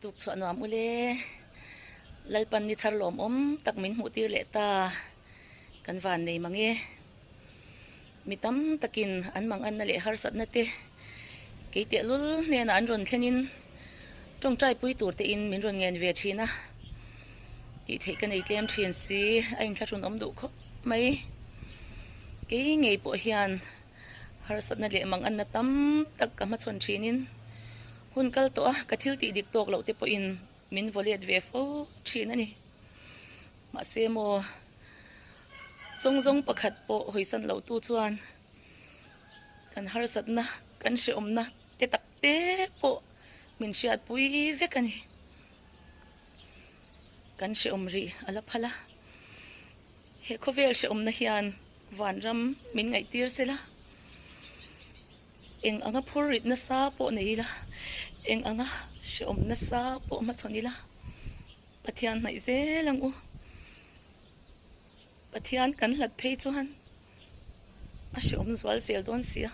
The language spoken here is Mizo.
Tuk chhuah nuam ule. Lalpan ni thar lawmawm tak min hmuh tir leh ta. Kan van nei mang e. Mi tam takin an manganna leh harsatna te kei tehlul hnenah an rawn thlenin tawngtai pui tur tein min rawn ngen ve thin a. Tih theih ka nei tlem thin si a inthlahrun awm duh khawp mai. Kei ngei pawh hian harsatna leh manganna tam tak ka hmachhawn thinin hun kal tawh a ka thil tih dik tawk loh te pawhin min vaw let ve fo thin a ni. Mahse maw chawng zawng pakhat pawh hawisan loh tu chuan kan harsatna kan hrehawmna te tak te pawh min hriatpui vek a ni. Kan hrehawm rih a la phal a, he khawvel hrehawmna hian vanram min ngaihtir sela, eng anga phur rit nasa pawh nei ila, eng anga hrehawm nasa pawh hmachhawn ila, Pathian hnaih zel ang u. Pathian kan hlat phei chuan a hrehawm zual zel dawn si a.